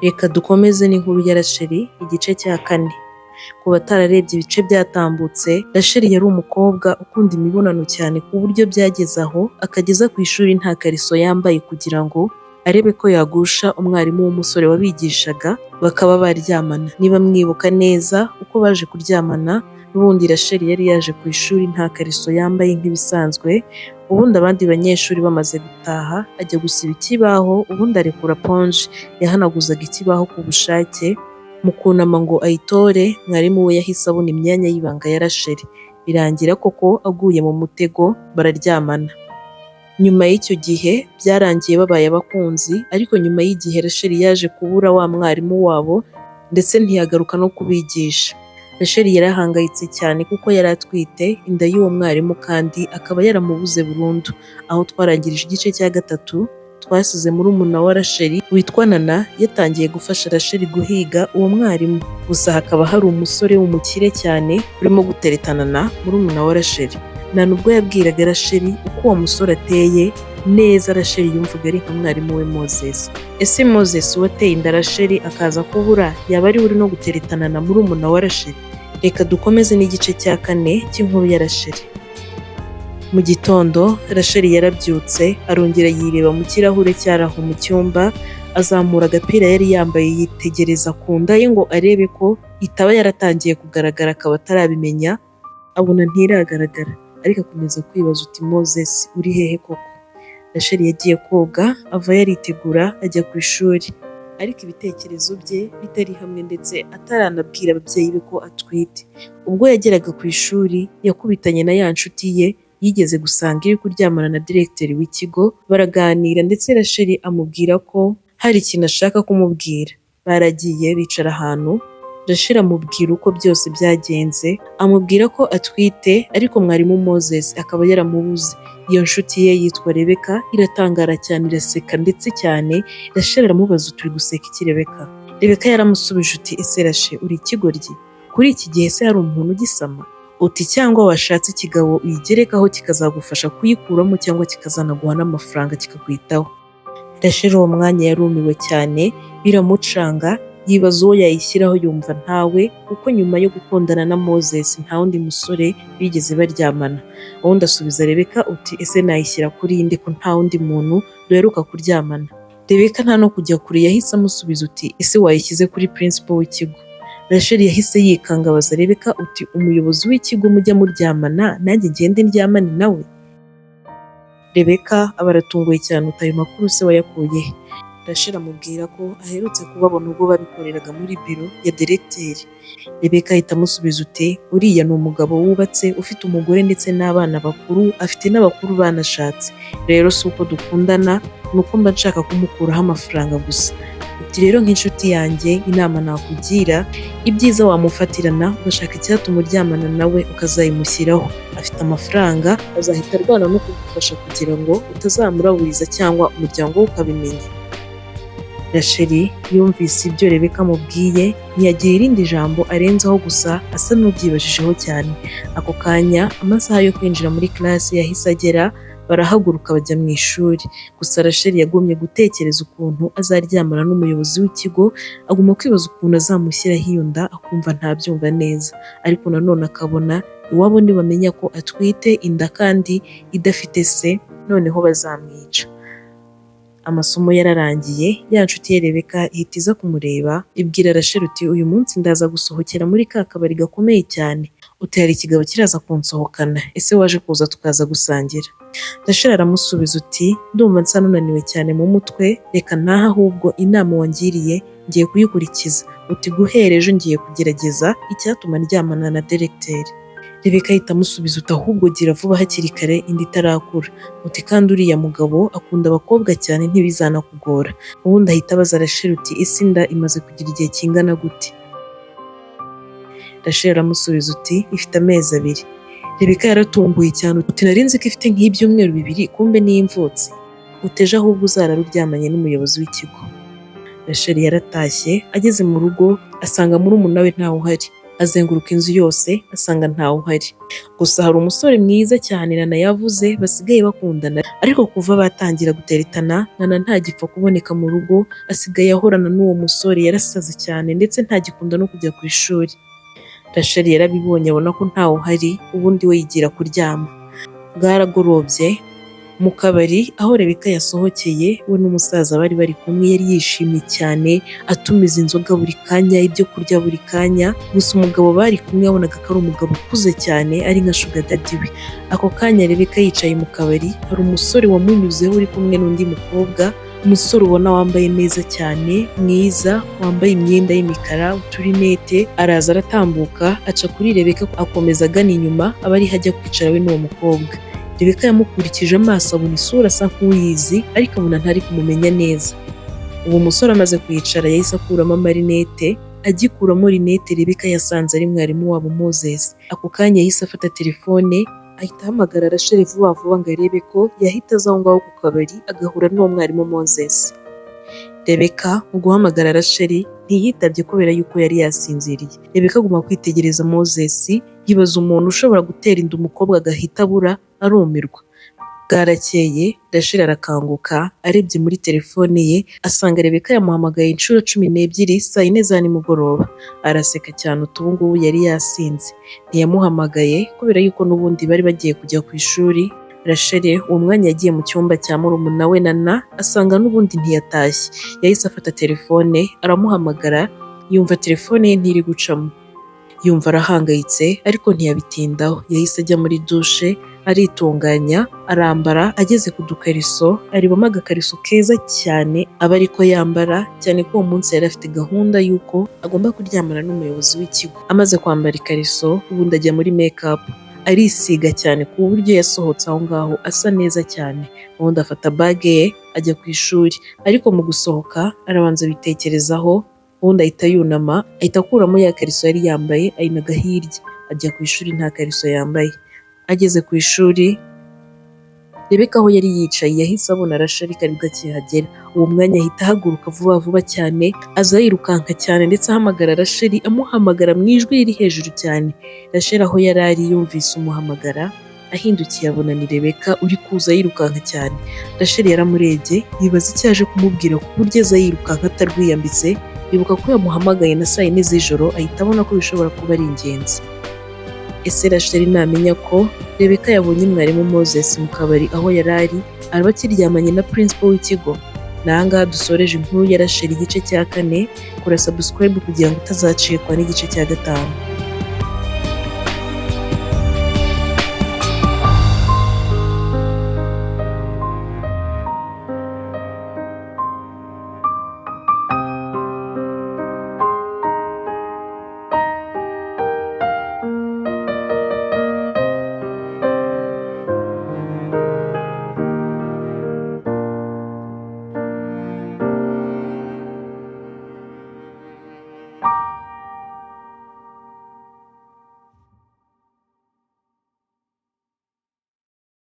Reka dukomeze n'inkuru ya Rachel, igice cya kane. Ku batararebye ibice byatambutse, Rachel yari umukobwa ukunda imibonano cyane ku buryo byageze aho akageza ku ishuri nta kariso yambaye kugira ngo arebe ko yagusha umwarimu w'umusore wabigishaga bakaba baryamana. Niba mwibuka neza uko baje kuryamana, n'ubundi Rachel yari yaje ku ishuri nta kariso yambaye nk'ibisanzwe, ubundi abandi banyeshuri bamaze gutaha ajya gusiba ikibaho, ubundi arekura ponje yahanaguzaga ikibaho ku bushake. Mu kunama ngo ayitore, mwarimu we yahise abona imyanya y'ibanga ya Rachel, birangira koko aguye mu mutego bararyamana. Nyuma y'icyo gihe byarangiye babaye abakunzi, ariko nyuma y'igihe Rachel yaje kubura wa mwarimu wabo ndetse ntiyagaruka no kubigisha. Rachel yarahangayitse cyane kuko yari atwite inda y'uwo mwarimu kandi akaba yaramubuze burundu. Aho twarangirije igice cya gatatu, twasize murumuna wa Rachel witwa Nana yatangiye gufasha Rachel guhiga uwo mwarimu. Gusa hakaba hari umusore w'umukire cyane urimo guteretana na murumuna wa Rachel. Nana ubwo yabwiraga Rachel uko uwo musore ateye neza, Rachel yumvaga ari nka mwarimu we Moses. Ese Moses wateye inda Rachel akaza kubura yaba ari we uri no guteretana na murumuna wa Rachel? Reka dukomeze n'igice cya kane cy'inkuru ya Rachel. Mu gitondo Rachel yarabyutse, arongera yireba mu kirahure cyari aho mu cyumba, azamura agapira yari yambaye yitegereza ku nda ye ngo arebe ko itaba yaratangiye kugaragara akaba atarabimenya, abona ntiragaragara, ariko akomeza kwibaza uti: "Moses uri hehe koko?" Rachel yagiye koga, ava yaritegura ajya ku ishuri, ariko ibitekerezo bye bitari hamwe ndetse ataranabwira ababyeyi be ko atwite. Ubwo yageraga ku ishuri yakubitanye na ya nshuti ye yigeze gusanga iri kuryamana na diregiteri w'ikigo, baraganira ndetse Rachel amubwira ko hari ikintu ashaka kumubwira. Baragiye bicara ahantu, Rachel amubwira uko byose byagenze, amubwira ko atwite ariko mwarimu Moses akaba yaramubuze. Iyo nshuti ye yitwa Rebeka iratangara cyane, iraseka ndetse cyane. Rachel aramubaza uti: "Uri guseka iki, Rebeka?" Rebeka yaramusubije uti: "Ese Rachel, uri ikigoryi? Kuri iki gihe se hari umuntu ugisama?" Uti: "Cyangwa washatse ikigabo uyigerekaho kikazagufasha kuyikuramo cyangwa kikazanaguha n'amafaranga kikakwitaho." Rachel uwo mwanya yarumiwe cyane, biramucanga, yibaza uwo yayishyiraho yumva ntawe, kuko nyuma yo gukundana na Moses nta wundi musore bigeze baryamana. Ubundi asubiza Rebeka uti: "Ese nayishyira kuri nde ko nta wundi muntu duheruka kuryamana?" Rebeka nta no kujya kure yahise amusubiza uti: "Ese wayishyize kuri principal w'ikigo?" Rachel yahise yikanga, abaza Rebeka uti: "Umuyobozi w'ikigo mujya muryamana, nanjye ngende ndyamane nawe?" Rebeka aba aratunguye cyane uti: "Ayo makuru se wayakuye he?" Rachel amubwira ko aherutse kubabona ubwo babikoreraga muri biro ya diregiteri. Rebeka ahita amusubiza uti: "Uriya ni umugabo wubatse, ufite umugore ndetse n'abana bakuru, afite n'abakuru banashatse. Rero si uko dukundana, ni uko mba nshaka kumukuraho amafaranga gusa." Uti: "Rero nk'inshuti yanjye, inama nakugira, ibyiza wamufatirana ugashaka icyatuma uryamana nawe ukazayimushyiraho. Afite amafaranga, azahita arwana no kugufasha kugira ngo utazamuraburiza cyangwa umuryango we ukabimenya." Rachel yumvise ibyo Rebeka amubwiye, ntiyagira irindi jambo arenzaho, gusa asa n'ubyibajijeho cyane. Ako kanya amasaha yo kwinjira muri classe yahise agera, barahaguruka bajya mu ishuri. Gusa Rachel yagumye gutekereza ukuntu azaryamana n'umuyobozi w'ikigo, aguma kwibaza ukuntu azamushyiraho iyo nda, akumva ntabyumva neza. Ariko nanone akabona iwabo nibamenya ko atwite inda kandi idafite se, noneho bazamwica. Amasomo yararangiye, ya nshuti ye Rebeka ihita iza kumureba, ibwira Rachel uti: "Uyu munsi ndaza gusohokera muri ka kabari gakomeye cyane." Uti: "Hari ikigabo kiraza kunsohokana, ese waje kuza tukaza gusangira?" Rachel aramusubiza uti: "Ndumva nsa n'unaniwe cyane mu mutwe, reka ntahe, ahubwo inama wangiriye ngiye kuyikurikiza." Uti: "Guhera ejo ngiye kugerageza icyatuma ndyamana na diregiteri." Rebeka ahita amusubiza uti: "Ahubwo gira vuba hakiri kare inda itarakura." Uti: "Kandi uriya mugabo akunda abakobwa cyane, ntibizanakugora." Ubundi ahita abaza Rachel uti: "Ese inda imaze kugira igihe kingana gute?" Rachel aramusubiza uti: "Ifite amezi 2." Rebeka yaratunguye cyane uti: "Nari nzi ko ifite nk'ibyumweru 2, kumbe niyo imvutsi." Uteje ahubwo uzarara uryamanye n'umuyobozi w'ikigo. Rachel yaratashye, ageze mu rugo asanga murumuna we ntawe uhari. Azenguruka inzu yose asanga ntawe uhari. Gusa hari umusore mwiza cyane Nana yavuze basigaye bakundana, ariko kuva batangira guteretana Nana ntagipfa kuboneka mu rugo, asigaye ahorana n'uwo musore, yarasaze cyane ndetse ntagikunda no kujya ku ishuri. Rachel yarabibonye abona ko ntawe uhari, ubundi we yigira kuryama. Bwaragorobye mu kabari aho Rebeka yasohokeye, we n'umusaza bari bari kumwe, yari yishimye cyane, atumiza inzoga buri kanya, ibyo kurya buri kanya. Gusa umugabo bari kumwe yabonaga ko ari umugabo ukuze cyane, ari nka sugar daddy we. Ako kanya Rebeka yicaye mu kabari, hari umusore wamunyuzeho uri kumwe n'undi mukobwa, umusore ubona wambaye neza cyane, mwiza, wambaye imyenda y'imikara, uturinete, araza aratambuka aca kuri Rebeka akomeza agana inyuma, aba ariho ajya kwicara we n'uwo mukobwa. Rebeka yamukurikije amaso abona isura asa nk'uyizi, ariko abona ntari kumumenya neza. Uwo musore amaze kwicara yahise akuramo amarinete, agikuramo rinete Rebeka yasanze ari mwarimu wabo Moses. Ako kanya yahise afata telefone ahita ahamagara Rachel vuba vuba ngo arebe ko yahita aza aho ngaho ku kabari agahura n'uwo mwarimu Moses. Rebeka mu guhamagara Rachel ntiyitabye kubera yuko yari yasinziriye. Rebeka aguma kwitegereza Moses, yibaza umuntu ushobora gutera inda umukobwa agahita abura, arumirwa. Bwarakeye Rachel arakanguka, arebye muri telefone ye asanga Rebeka yamuhamagaye inshuro 12 saa 4 za nimugoroba. Araseka cyane, utu ubu ngubu yari yasinze. Ntiyamuhamagaye kubera yuko n'ubundi bari bagiye kujya ku ishuri. Rachel uwo mwanya yagiye mu cyumba cya murumuna we Nana, asanga n'ubundi ntiyatashye. Yahise afata telefone aramuhamagara, yumva telefone ye ntiri gucamo. Yumva arahangayitse ariko ntiyabitindaho. Yahise ajya muri dushe aritunganya, arambara, ageze ku dukariso arebamo agakariso keza cyane aba ariko yambara, cyane ko uwo munsi yari afite gahunda y'uko agomba kuryamana n'umuyobozi w'ikigo. Amaze kwambara ikariso, ubundi ajya muri make-up, arisiga cyane ku buryo yasohotse aho ngaho asa neza cyane. Ubundi afata bag ye ajya ku ishuri, ariko mu gusohoka arabanza abitekerezaho, ubundi ahita yunama ahita akuramo ya kariso yari yambaye ayinaga hirya, ajya ku ishuri nta kariso yambaye. Ageze ku ishuri, Rebeka aho yari yicaye yahise abona Rachel aribwo akihagera. Uwo mwanya ahita ahaguruka vuba vuba cyane, aza yirukanka cyane ndetse ahamagara Rachel, amuhamagara mu ijwi riri hejuru cyane. Rachel aho yari ari yumvise umuhamagara, ahindukiye abona ni Rebeka uri kuza yirukanka cyane. Rachel yaramurebye yibaza icyo aje kumubwira ku buryo aza yirukanka atarwiyambitse, yibuka ko yamuhamagaye na saa 4 z'ijoro, ahita abona ko bishobora kuba ari ingenzi. Ese Rachel namenya ko Rebeka yabonye mwarimu Moses mu kabari aho yari ari, araba akiryamanye na principal w'ikigo? Ni ahangaha dusoreje inkuru ya Rachel igice cya kane. Kora subscribe kugira ngo utazacikwa n'igice cya gatanu.